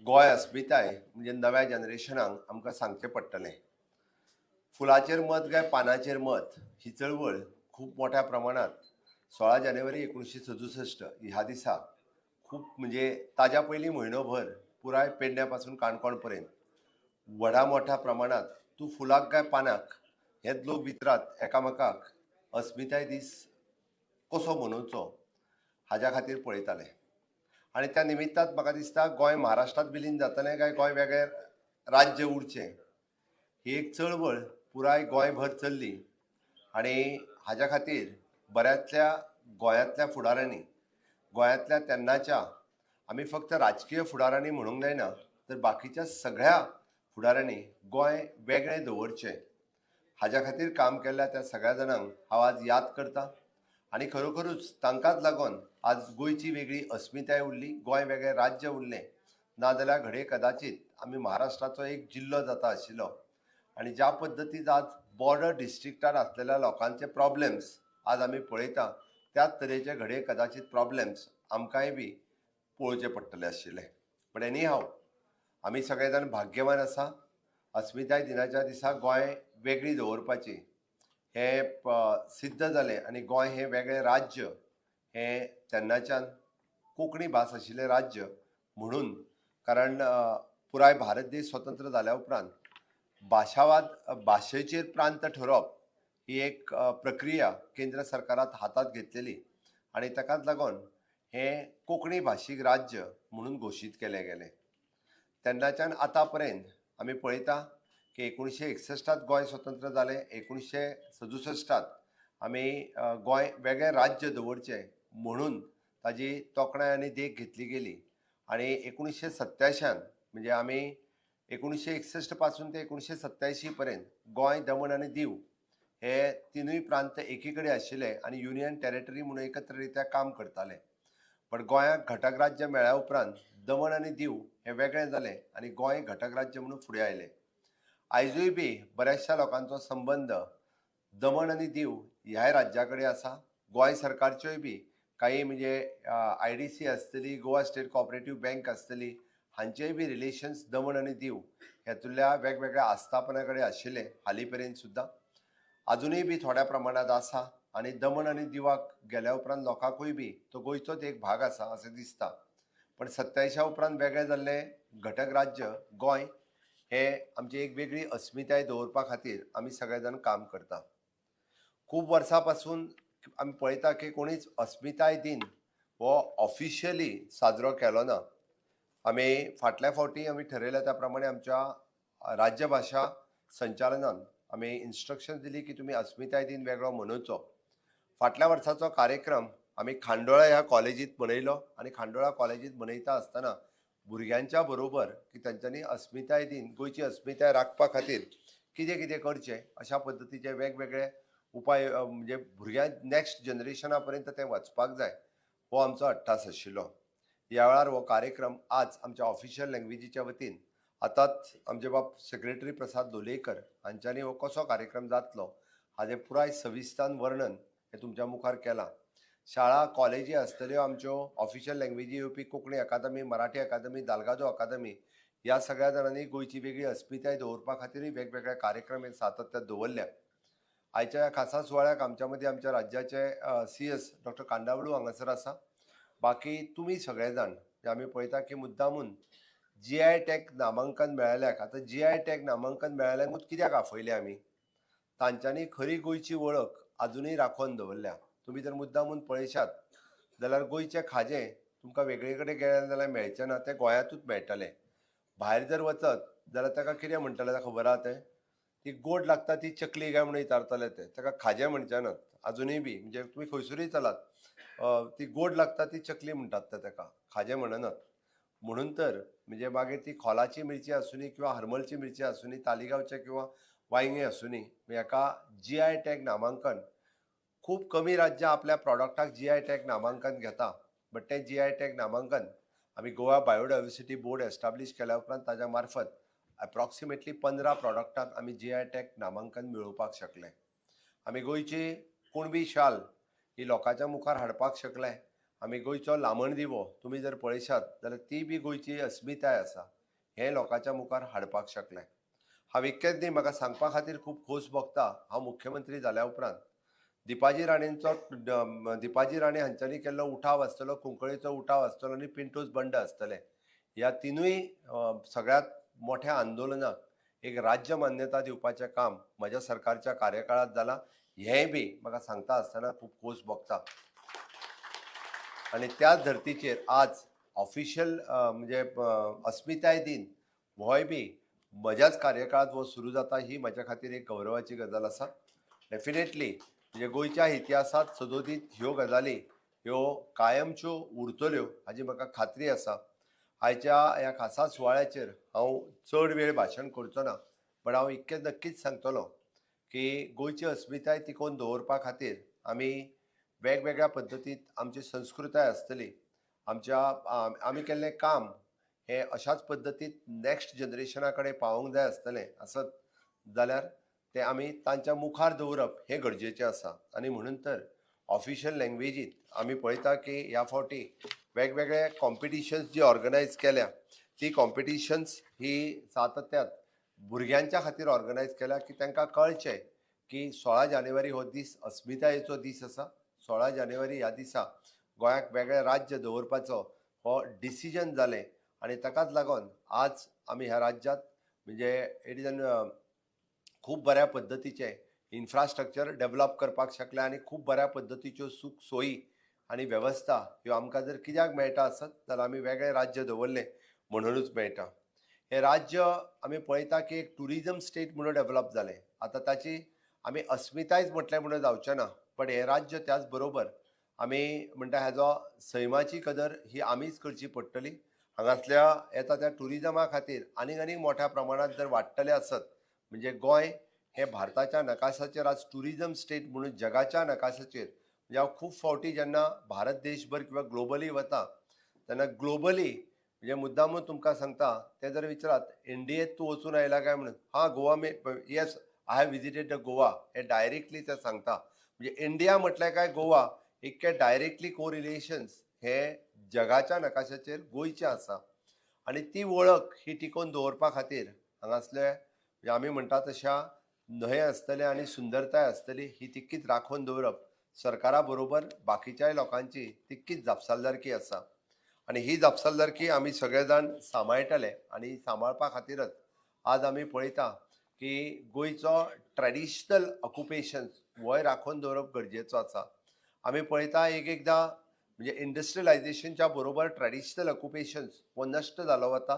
गोंय अस्मिताय म्हणजे नव्या जनरेशनाक आमकां सांगचें पडटलें. फुलाचेर मत काय पानाचेर मत ही चळवळ खूब मोठ्या प्रमाणात 16 जानेवारी 1967 ह्या दिसा खूब म्हणजे ताज्या पयलीं म्हयनोभर पुराय पेडण्या पासून काणकोण पर्यंत व्हडा मोठ्या प्रमाणात तूं फुलाक काय पानाक हेच लोक विचारात एकामेकाक अस्मिताय दीस कसो मनोवचो हाज्या खातीर पळयताले. आनी त्या निमित्तान म्हाका दिसता गोंय महाराष्ट्रांत विलीन जातलें काय गोंय वेगळें राज्य उरचें ही एक चळवळ पुराय गोंयभर चल्ली. आनी हाज्या खातीर बऱ्याचल्या गोंयांतल्या फुडाऱ्यांनी, गोंयांतल्या तेन्नाच्या, आमी फक्त राजकीय फुडाऱ्यांनी म्हणूंक जायना तर बाकीच्या सगळ्या फुडाऱ्यांनी गोंय वेगळें दवरचें हाज्या खातीर काम केल्ल्या त्या सगळ्या जाणांक हांव आज याद करता. आनी खरोखरूच तांकांच लागून आज गोंयची वेगळी अस्मिताय उरली, गोंय वेगळें राज्य उरलें. नाजाल्यार घडये कदाचीत आमी महाराष्ट्राचो एक जिल्लो जाता आशिल्लो. आनी ज्या पद्दतीन आज बॉर्डर डिस्ट्रिक्टार आसलेल्या लोकांचे प्रॉब्लेम्स आज आमी पळयता, त्याच तरेचे घडये कदाचीत प्रॉब्लेम्स आमकांय बी पळोवचे पडटले आशिल्ले. बट एनी हाव, आमी सगळे जाण भाग्यवान आसा. अस्मिताय दिनाच्या दिसा गोंय वेगळी दवरपाची हें सिद्ध जालें आनी गोंय हें वेगळें राज्य हें तेन्नाच्यान कोंकणी भास आशिल्लें राज्य म्हणून, कारण पुराय भारत देश स्वतंत्र जाल्या उपरांत भाशावाद, भाशेचेर प्रांत ठरोवप ही एक प्रक्रिया केंद्र सरकारान हातांत घेतलेली आनी ताकाच लागून हें कोंकणी भाशीक राज्य म्हणून घोशीत केलें गेलें. तेन्नाच्यान आतां पर्यंत आमी पळयता की 1961टांत गोंय स्वतंत्र जालें. 1967टांत आमी गोंय वेगळें राज्य दवरचें म्हणून ताजी तोखणाय आनी देख घेतली गेली. आनी 1987यान, म्हणजे आमी 1961 पासून ते 1987 पर्यंत गोंय, दमण आनी दीव हे तिनूय प्रांत एकी कडेन आशिल्ले आनी युनियन टेरिटरी म्हणून एकत्र रित्या काम करताले. बट गोंयाक घटक राज्य मेळ्ळ्या उपरांत दमण आनी दीव हे वेगळें जालें आनी गोंय घटक राज्य म्हणून फुडें आयलें. आयजूय बी बऱ्याचशा लोकांचो संबंद दमण आनी दीव ह्याय राज्या कडेन आसा. गोंय सरकारच्योय बी काही म्हणजे आयडीसी आसतली, गोवा स्टेट कॉपरेटीव बँक आसतली, हांचेय बी रिलेशन्स दमण आनी दीव हेतुल्या वेगवेगळ्या आस्थापना कडेन आशिल्ले. हालीं पर्यंत सुद्दां अजुनूय बी थोड्या प्रमाणांत आसा. आनी दमण आनी दिवाक गेल्या उपरांत लोकांकूय बी तो गोंयचोच एक भाग आसा अशें दिसता. पण 87या उपरांत वेगळें जाल्लें घटक राज्य गोंय हे आमची एक वेगळी अस्मिताय दवरपा खातीर आमी सगळे जाण काम करता. खूब वर्सां पासून आमी पळयता की कोणीच अस्मिताय दिन हो ऑफिशियली साजरो केलो ना. आमी फाटल्या फावटी आमी ठरयल्या त्या प्रमाणे आमच्या राज्यभाशा संचालनान आमी इन्स्ट्रक्शन दिली की तुमी अस्मिताय दिन वेगळो मनोवचो. फाटल्या वर्साचो कार्यक्रम आमी खांडोळा ह्या कॉलेजींत मनयलो आनी खांडोळा कॉलेजींत मनयता आसतना भुरग्यांच्या बरोबर की तांच्यांनी अस्मिताय दिन, गोंयची अस्मिताय राखपा खातीर कितें कितें करचें अशा पद्दतीचे वेगवेगळे उपाय, म्हणजे भुरग्यांक नॅक्स्ट जनरेशना पर्यंत तें वचपाक जाय हो आमचो अट्टास आशिल्लो. ह्या वेळार हो कार्यक्रम आज आमच्या ऑफिशियल लँग्वेजीच्या वतीन आतांच आमचे बाब सेक्रेटरी प्रसाद लोलयेकर हांच्यांनी हो कसो कार्यक्रम जातलो हाजें पुराय सविस्तान वर्णन हें तुमच्या मुखार केलां. शाळा कॉलेजी आसतल्यो आमच्यो ऑफिशियल लँग्वेजी येवपी, कोंकणी अकादमी, मराठी अकादमी, दालगादो अकादमी, ह्या सगळ्या जाणांनी गोंयची वेगळी अस्मिताय दवरपा खातीरूय वेगवेगळे कार्यक्रम हे सातत्यात दवरल्या. आयच्या ह्या खासा सुवाळ्याक आमच्या मदीं आमच्या राज्याचे सीएस डॉक्टर कांदावळू हांगासर आसा. बाकी तुमी सगळे जाण जे आमी पळयता की मुद्दामून जीआय टॅग नामांकन मेळ्ळ्याक, आतां जीआय टॅग नामांकन मेळ्ळ्याकूच कित्याक आफयले आमी? तांच्यांनी खरी गोंयची वळख आजुनूय राखून दवरल्या. तुमी जर मुद्दामून पळयशात जाल्यार गोंयचें खाजें तुमकां वेगळे कडेन गेले जाल्यार मेळचें ना, तें गोंयांतूच मेळटलें. भायर जर वचत जाल्यार ताका कितें म्हणटले खबर आहा? तें ती गोड लागता ती चकली काय म्हणून विचारतले ते. ताका खाजें म्हणचे नात अजुनूय बी. म्हणजे तुमी खंयसरूय चलात, ती गोड लागता ती चकली म्हणटात ते, ताका खाजें म्हणनात. म्हणून तर म्हणजे मागीर ती खोलाची मिरची आसुनी किंवा हरमलची मिरची आसुनी, तालिगांवचे किंवा वांयगें आसुनी, हाका जीआय टॅग नामांकन, खूब कमी राज्यां आपल्या प्रॉडक्टाक जीआय टॅग नामांकन घेता. बट तें जीआय टॅग नामांकन आमी गोवा बायोडायवर्सिटी बोर्ड एस्टाब्लीश केल्या उपरांत ताज्या मार्फत एप्रॉक्सिमेटली 15 प्रॉडक्टाक आमी जीआय टॅग नामांकन मेळोवपाक शकले. आमी गोंयची कुणबी शाल ही लोकांच्या मुखार हाडपाक शकले. आमी गोंयचो लामणदिवो तुमी जर पळयशात जाल्यार ती बी गोंयची अस्मिताय आसा हें लोकांच्या मुखार हाडपाक शकले. हांव इतकेंच न्ही, म्हाका सांगपा खातीर खूब खोस भोगता, हांव मुख्यमंत्री जाल्या उपरांत दिपाजी राणेंचो, दिपाजी राणे हांच्यांनी केल्लो उठाव आसतलो, कुंकळेचो उठाव आसतलो आनी पिंटोज बंड आसतलें, ह्या तिनूय सगळ्यांत मोठ्या आंदोलनाक एक राज्य मान्यता दिवपाचें काम म्हज्या सरकारच्या कार्यकाळांत जालां, हेंय बी म्हाका सांगता आसतना खूब खोस भोगता. आनी त्याच धर्तीचेर आज ऑफिशियल म्हणजे अस्मिताय दिन होय बी म्हज्याच कार्यकाळांत हो सुरू जाता, ही म्हज्या खातीर एक गौरवाची गजाल आसा. डेफिनेटली म्हणजे गोंयच्या इतिहासांत सदोदीत ह्यो गजाली ह्यो कायमच्यो उरतल्यो हाजी म्हाका खात्री आसा. आयच्या ह्या खासा सुवाळ्याचेर हांव चड वेळ भाशण करचो ना, बट हांव इतकें नक्कीच सांगतलो की गोंयची अस्मिताय टिकोवन दवरपा खातीर आमी वेगवेगळ्या पद्दतींत आमची संस्कृताय आसतली, आमच्या आमी केल्लें काम हें अशाच पद्दतींत नॅक्स्ट जनरेशना कडेन पावोवंक जाय आसतलें आसत जाल्यार तें आमी तांच्या मुखार दवरप हें गरजेचें आसा. आनी म्हणून तर ऑफिशियल लँग्वेजींत आमी पळयता की ह्या फावटी वेगवेगळे कॉम्पिटिशन्स जी ऑर्गनायज केल्या ती कॉम्पिटिशन्स ही सातत्यात भुरग्यांच्या खातीर ऑर्गनायज केल्या की तांकां कळचें की 16 जानेवारी हो दीस अस्मितायेचो दीस आसा. 16 जानेवारी ह्या दिसा गोंयाक वेगळें राज्य दवरपाचो हो डिसिजन जालें आनी ताकाच लागून आज आमी ह्या राज्यांत म्हणजे it is an खूब बऱ्या पद्दतीचें इन्फ्रास्ट्रक्चर डेवलप करपाक शकले आनी खूब बऱ्या पद्दतीच्यो सूख सोयी आनी वेवस्था ह्यो आमकां जर कित्याक मेळटा आसत जाल्यार आमी वेगळें राज्य दवरलें म्हणुनूच मेळटा. हें राज्य आमी पळयता की एक ट्युरिजम स्टेट म्हणून डेवलप जालें. आतां ताची आमी अस्मितायच म्हटलें म्हणून जावचें ना, पण हें राज्य त्याच बरोबर आमी म्हणटा हेजो सैमाची कदर ही आमीच करची पडटली. हांगासल्या येता त्या ट्युरिजमा खातीर आनीक आनीक मोठ्या प्रमाणांत जर वाडटलें आसत म्हणजे गोंय हें भारताच्या नकाशाचेर आज ट्युरिजम स्टेट म्हणून जगाच्या नकाशाचेर, म्हणजे हांव खूब फावटी जेन्ना भारत देशभर किंवा ग्लोबली वता तेन्ना ग्लोबली म्हणजे मुद्दामून तुमकां सांगता, ते जर विचारात इंडियेंत तूं वचून आयला काय म्हणून, हां गोवा मे yes I have visited the Goa हें डायरेक्टली ते सांगता. म्हणजे इंडिया म्हटलें काय गोवा इतकें डायरेक्टली कोरिलेशन्स हे जगाच्या नकाशाचेर गोंयचें आसा आनी ती वळख ही टिकोवन दवरपा खातीर हांगासले म्हणजे आमी म्हणटा तशा न्हंय आसतले आनी सुंदरताय आसतली ही तितकीच राखून दवरप सरकारा बरोबर बाकीच्याय लोकांची तितकीच जापसालदारकी आसा आनी ही जापसालदारकी आमी सगळे जाण सांबाळटले. आनी सांबाळपा खातीरच आज आमी पळयता की गोंयचो ट्रेडिशनल ऑक्युपेशन्स होय राखून दवरप गरजेचो आसा. आमी पळयता एक एकदां म्हणजे इंडस्ट्रियलायझेशनच्या बरोबर ट्रेडिशनल ऑक्युपेशन्स हो नश्ट जालो वता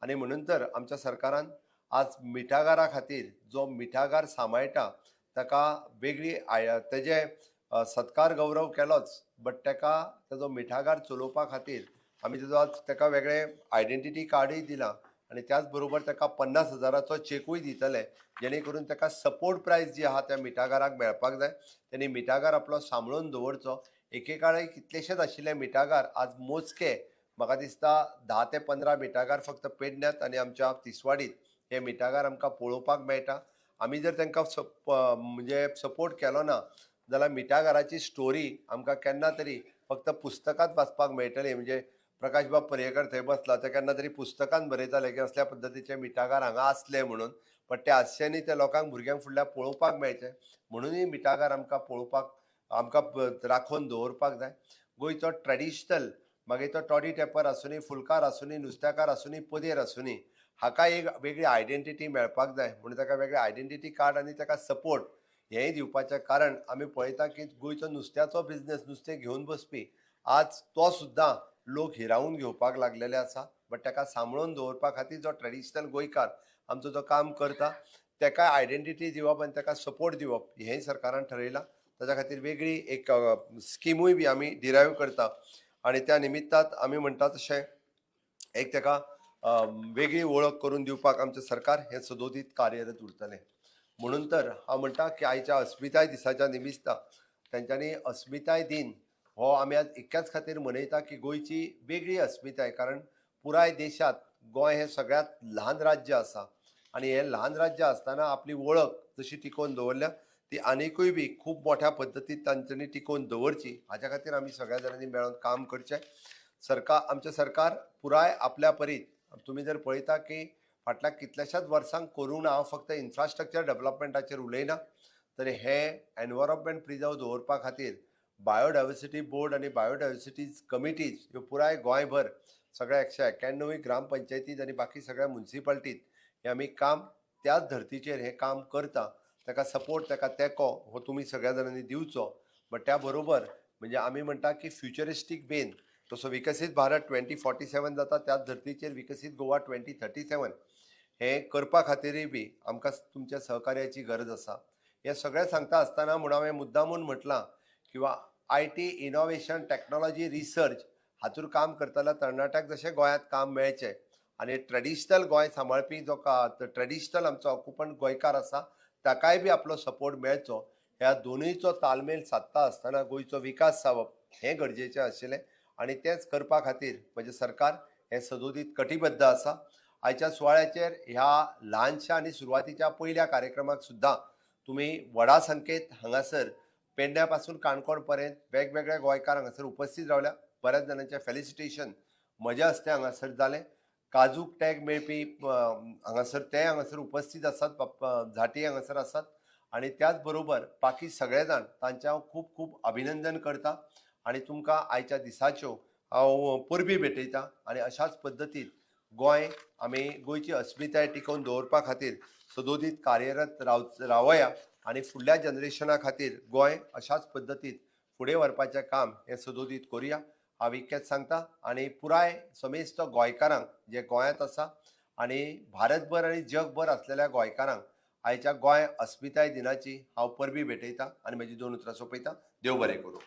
आनी म्हणून तर आमच्या सरकारान आज मिठागारा खातीर जो मिठागार सांबाळटा ताका वेगळी तेजे सत्कार गौरव केलोच, बट ताका तेजो मिठागार चलोवपा खातीर आमी तेजो आज ताका वेगळें आयडेंटिटी कार्डूय दिलां आनी त्याच बरोबर ताका 50,000चो चेकूय दितले, जेणे करून ताका सपोर्ट प्रायस जी आहा त्या मिठागाराक मेळपाक जाय. तेणी मिठागार आपलो सांबाळून दवरचो. एकेकाळी कितलेशेच आशिल्ले मिठागार आज मोजके, म्हाका दिसता 10 ते 15 मिठागार फक्त पेडण्यांत आनी आमच्या तिसवाडीत हे मिठागार आमकां पळोवपाक मेळटा. आमी जर तांकां म्हणजे सपोर्ट केलो ना जाल्यार मिठागाराची स्टोरी आमकां केन्ना तरी फक्त पुस्तकांत वाचपाक मेळटली. म्हणजे प्रकाशबाब पर्येकर थंय बसला, ते केन्ना तरी पुस्तकांत बरयताले की असल्या पद्दतीचे मिठागार हांगा आसले म्हणून, बट ते आसचे न्ही, ते लोकांक भुरग्यांक फुडल्या पळोवपाक मेळचे म्हणूनय मिठागार आमकां पळोवपाक आमकां राखून दवरपाक जाय. गोंयचो ट्रेडिशनल मागीर तो टॉडी टेपर आसुनी, फुलकार आसुनी, नुस्त्याकार आसुनी, पदेर आसुनी, हाका एक वेगळी आयडेंटिटी मेळपाक जाय म्हणून ताका वेगळें आयडेंटिटी कार्ड आनी ताका सपोर्ट हेंय दिवपाचें. कारण आमी पळयता की गोंयचो नुस्त्याचो बिजनेस, नुस्तें घेवन बसपी आज तो सुद्दां लोक हिरावून घेवपाक लागलेले आसा. बट ताका सांबाळून दवरपा खातीर जो ट्रेडिशनल गोंयकार आमचो जो काम करता ताका आयडेंटिटी दिवप आनी ताका सपोर्ट दिवप हेंय सरकारान ठरयलां. ताच्या खातीर वेगळी एक स्किमूय बी आमी डिरायव करता आनी त्या निमित्तात आमी म्हणटा तशें एक ताका वेगळी वळख करून दिवपाक आमचें सरकार हें सदोदीत कार्यरत उरतलें. म्हणून तर हांव म्हणटा की आयच्या अस्मिताय दिसाच्या निमित्तान तेंच्यांनी अस्मिताय दिन हो आमी आज इतक्याच खातीर मनयता की गोंयची वेगळी अस्मिताय, कारण पुराय देशांत गोंय हें सगळ्यांत ल्हान राज्य आसा आनी हें ल्हान राज्य आसतना आपली वळख जशी टिकोवन दवरल्या ती आनिकूय बी खूब मोठ्या पद्दतीन तांच्यांनी टिकोवन दवरची हाच्या खातीर आमी सगळ्या जाणांनी मेळोन काम करचें. सरकार, आमचें सरकार पुराय आपल्या परीत, तुमी जर पळयता की फाटल्या कितल्याशाच वर्सांक करूंक ना, हांव फक्त इन्फ्रास्ट्रक्चर डेवलपमेंटाचेर उलयना, तर हे एनवायरमेंट प्रिजर्व दवरपा खातीर बायोडायवर्सिटी बोर्ड आनी बायोडायवर्सिटी कमिटीज ह्यो पुराय गोंयभर सगळ्या 191 ग्रामपंचायतीत आनी बाकी सगळ्या मुन्सिपाल्टीत हे आमी काम त्याच धर्तीचेर हें काम करता. ताका सपोर्ट, ताका तेंको हो तुमी सगळ्या जाणांनी दिवचो. बट त्या बरोबर म्हणजे आमी म्हणटा की फ्युचरिस्टीक वेन तसो विकसीत भारत 2047 जाता, त्याच धर्तीचेर विकसीत गोवा 2037 हें करपा खातीरय बी आमकां तुमच्या सहकार्याची गरज आसा. हें सगळें सांगता आसतना म्हूण हांवें मुद्दामून म्हटलां किंवा IT, innovation, technology, research हातूंत काम करतल्या तरणाट्याक जशें गोंयांत काम मेळचें आनी ट्रेडिशनल गोंय सांबाळपी जो का ट्रेडिशनल आमचो ऑक्युपंट गोंयकार आसा ताकाय बी आपलो सपोर्ट मेळचो, ह्या दोनूयचो तालमेल सादता आसतना गोंयचो विकास जावप हें गरजेचें आशिल्लें आनी तेंच करपा खातीर म्हजें सरकार हें सदोदीत कटिबद्ध आसा. आयच्या सुवाळ्याचेर ह्या ल्हानशा आनी सुरवातीच्या पयल्या कार्यक्रमाक सुद्दां तुमी व्हडा संख्येत हांगासर पेडण्या पासून काणकोण पर्यंत वेगवेगळे गोंयकार हांगासर उपस्थित रावल्या. बऱ्याच जाणांचें फेलिसिटेशन म्हज्या हस्ते हांगासर जालें. काजूक टॅग मेळपी हांगासर ते हांगासर उपस्थित आसात, झांट्ये हांगासर आसात आनी त्याच बरोबर बाकी सगळे जाण तांचें हांव खूब खूब अभिनंदन करता आनी तुमकां आयच्या दिसाच्यो हांव परबी भेटयता. आनी अशाच पद्दतीन गोंय आमी गोंयची अस्मिताय टिकोवन दवरपा खातीर सदोदीत कार्यरत रावया आनी फुडल्या जनरेशना खातीर गोंय अशाच पद्दतीन फुडें व्हरपाचें काम हें सदोदीत करुया, हांव इतकेंच सांगता. आनी पुराय समेस्त गोंयकारांक जे गोंयांत आसा आनी भारतभर आनी जगभर आसलेल्या गोंयकारांक आयच्या गोंय अस्मिताय दिनाची हांव परबी भेटयता आनी म्हजी दोन उतरां सोंपयता. देव बरें करूं.